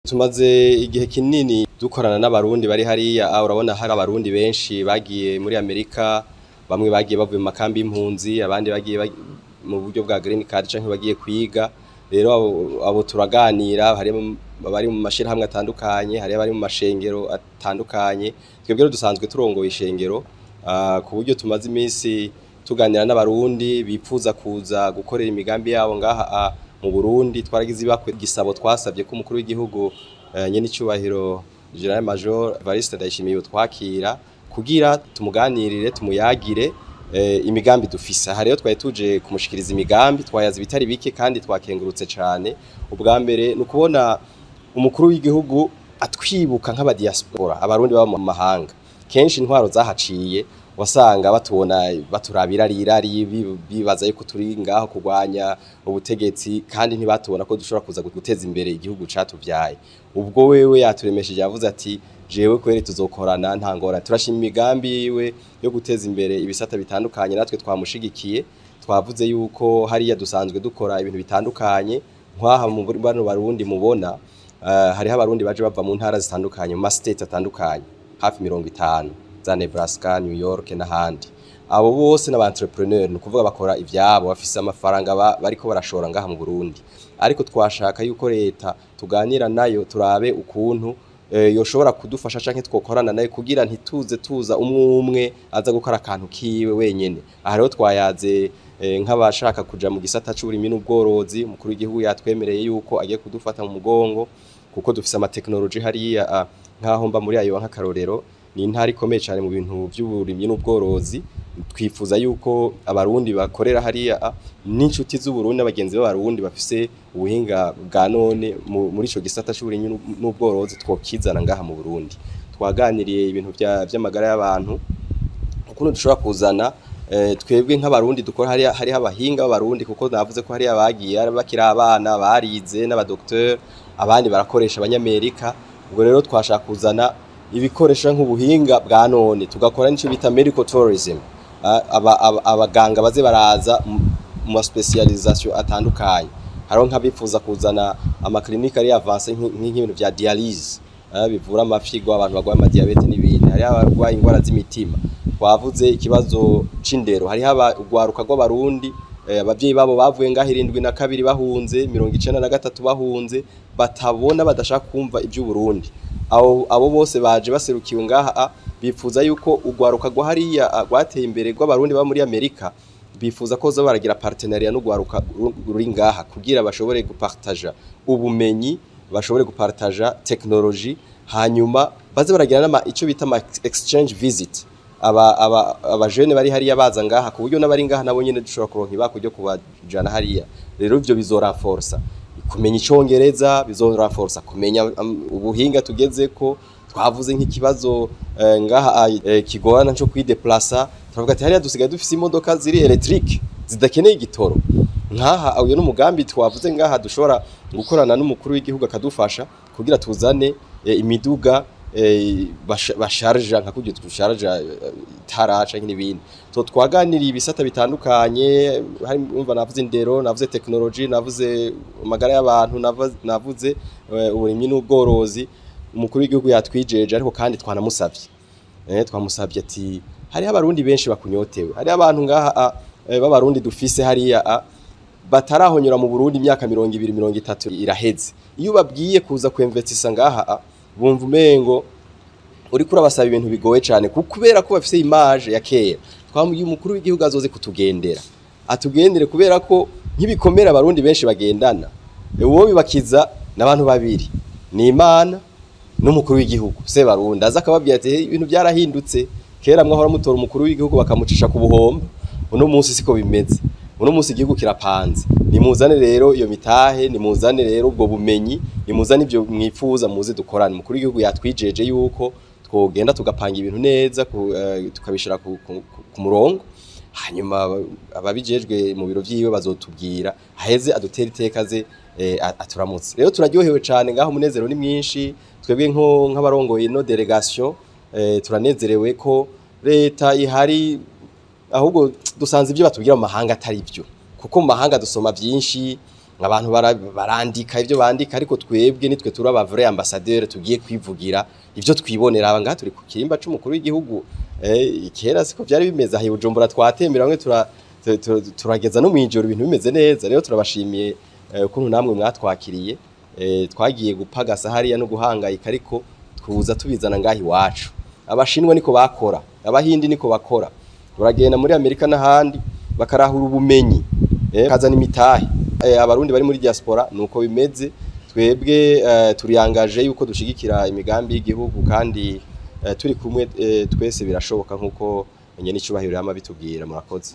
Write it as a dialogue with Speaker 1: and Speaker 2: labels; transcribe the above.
Speaker 1: Tumaze igihe kinini dukorana n'Abarundi bari hariya. Urabona hari Abarundi benshi bagiye muri Amerika, bamwe bagiye bavuye mu makambi y'impunzi, abandi bagiye mu buryo bwa green card canke bagiye kwiga. Rero abo turaganira, hari abari mu mashirahamwe atandukanye, hari abari mu mashengero atandukanye. Twebwe rero dusanzwe turongoye ishengero, ku buryo tumaze iminsi tuganira n'Abarundi bipfuza kuza gukorera imigambi yabo ngaha mu Burundi. Twaragize ibakwe gisabo, twasabye ko umukuru w'igihugu, nyene icubahiro Général Major Evariste Ndayishimiye, twakira kugira tumuganirire, tumuyagire imigambi dufise. Aha rero twari tuje kumushikiriza imigambi, twayaze ibitari bike kandi twakengurutse cane. Ubwa mbere ni ukubona umukuru w'igihugu atwibuka nk'abadiaspora, Abarundi baba mu mahanga. Kenshi intwaro zahaciye wasanga batubona baturabira irari, bibaza yuko turi ngaho kurwanya ubutegetsi, kandi ntibatubona ko dushobora kuza guteza imbere igihugu catuvyaye. Ubwo wewe yaturemesheje, yavuze ati: "Jewe kweri tuzokorana, nta ngorane." Turashima imigambi yiwe yo guteza imbere ibisata bitandukanye. Natwe twamushigikiye, twavuze yuko hariya dusanzwe dukora ibintu bitandukanye. Nk'aha mu bano Barundi mubona, hariho Abarundi baje bava mu ntara zitandukanye, mu ma state atandukanye hafi 50, za Nebraska, New York n'ahandi. Abo bose n'aba entrepreneur, ni ukuvuga bakora ivyabo, bafise amafaranga bariko barashora ngaha mu Burundi. Ariko twashaka yuko leta tuganira nayo, turabe ukuntu yoshobora kudufasha canke twokorana nayo, kugira ntituze tuza umwe umwe aza gukora akantu kiwe wenyene. Aha rero twayaze nk'abashaka kuja mu gisata c'uburimyi n'ubworozi. Umukuru w'igihugu yatwemereye yuko agiye kudufata mu mugongo, kuko dufise amateknoloji hariya. Nk'aho mba muri ayo, nk'akarorero, ni intara ikomeye cyane mu bintu by'uburimyi n'ubworozi. Twifuza yuko Abarundi bakorera hariya n'inshuti z'Uburundi n'abagenzi b'Abarundi bafise ubuhinga bwa none muri ico gisata c'uburimyi n'ubworozi twokizana ngaha mu Burundi. Twaganiriye ibintu vy'amagara y'abantu, ukuntu dushobora kuzana twebwe nk'Abarundi dukora hariya. Hariho abahinga b'Abarundi, kuko navuze ko hariya bagiye bakiri abana, barize n'abadokiteri, abandi barakoresha Abanyamerika. Ubwo rero twashaka kuzana ibikoresho nk'ubuhinga bwa none, tugakora n'ico bita medical tourism. Abaganga baze baraza mu ma spécialisation atandukanye. Hariho nk'abifuza kuzana amaklinike ari avancé, nk'ibintu vya dialyse, bivura amafyigo, abantu barwaye amadiabète n'ibindi. Hariho abarwaye ingwara z'imitima. Twavuze ikibazo c'indero. Hariho urwaruka rw'Abarundi, abavyeyi babo bavuye ngaho 72 bahunze, 93 bahunze, batabona, badashaka kumva ivy'Uburundi. Abo bose baje baserukiwe ngaha, bifuza yuko urwaruka rwa hariya, rwateye imbere, rw'Abarundi baba muri Amerika, bifuza ko zo baragira partenariat n'urwaruka ruri ngaha, kugira bashobore gupartaja ubumenyi, bashobore gupartaja technologie, hanyuma baze baragira nama ico bita ama exchange visit, aba jeunes bari hariya baza ngaha, ku buryo n'abari ngaha nabo nyene dushobora kuronka ibako ryo kubajana hariya. Rero ivyo bizorenforsa kumenya Icongereza, bizorenforsa kumenya ubuhinga tugezeko. Twavuze nk'ikibazo ngaha kigorana cyo kwideplasa. Turavuga ati hariya dusigaye dufise imodoka ziri électrique zidakeneye igitoro. Nkaha uyo n'umugambi twavuze ngaha dushobora gukorana n'umukuru w'igihugu akadufasha, kugira tuzane imiduga basharja nka kurya dusharja itara canke n'ibindi. So twaganiriye ibisata bitandukanye. Hari, umva, navuze indero, navuze technology, navuze amagara y'abantu, navuze uburimyi n'ubworozi. Umukuru w'igihugu yatwijeje, ariko kandi twanamusavye, twamusavye ati: "Hariho Abarundi benshi bakunyotewe, hariho abantu ngaha b'Abarundi dufise hariya batarahonyora mu Burundi, imyaka 20, 30 iraheze. Iyo ubabwiye kuza kwemvetisa ngaha, bumva umengo uriko urabasaba ibintu bigoye cane, kubera ko bafise image ya kera." Twamubwiye umukuru w'igihugu azoze kutugendera, atugendere, kubera ko nk'ibikomere Abarundi benshi bagendana, uwo bibakiza n'abantu babiri, ni Imana n'umukuru w'igihugu Sebarundi. Aza akababwira ati: "Hey, ibintu byarahindutse. Kera mwahora mutora umukuru w'igihugu bakamucisha ku buhomba, uno munsi siko bimeze. Uno munsi igihugu kirapanze. Nimuzane rero iyo mitahe, nimuzane rero ubwo bumenyi, nimuzane ibyo mwifuza, muze dukorane." Umukuru w'igihugu yatwijeje yuko twogenda tugapanga ibintu neza, tukabishira ku murongo, hanyuma ababijejwe mu biro vyiwe bazotubwira, aheze adutere iteka ze aturamutse. Rero turaryohewe cane ngaho, umunezero ni mwinshi. Twebwe nk'abarongoye ino délégation, turanezerewe ko leta ihari. Ahubwo dusanze ibyo batubwira mu mahanga atari byo, kuko mu mahanga dusoma byinshi. Abantu barandika ivyo bandika, ariko twebwe nitwe turi aba vrai ambassadeur, tugiye kwivugira ivyo twibonera. Aba ngaha turi ku kirimba c'umukuru w'igihugu. Kera siko vyari bimeze. Aha i Bujumbura twatembera bamwe turageza no mwijoro, ibintu bimeze neza. Rero turabashimiye ukuntu namwe mwatwakiriye. Twagiye gupagasa hariya no guhangayika, ariko tuza tubizana ngaha iwacu. Abashinwa niko bakora, Abahindi niko bakora, uragenda muri Amerika n'ahandi bakarahura ubumenyi, kazana imitahe. Abarundi bari muri diaspora nuko bimeze. Twebwe turiyangaje yuko dushigikira imigambi y'igihugu, kandi turi kumwe twese birashoboka, nkuko nyene icubahiro yama bitubwira. Murakoze.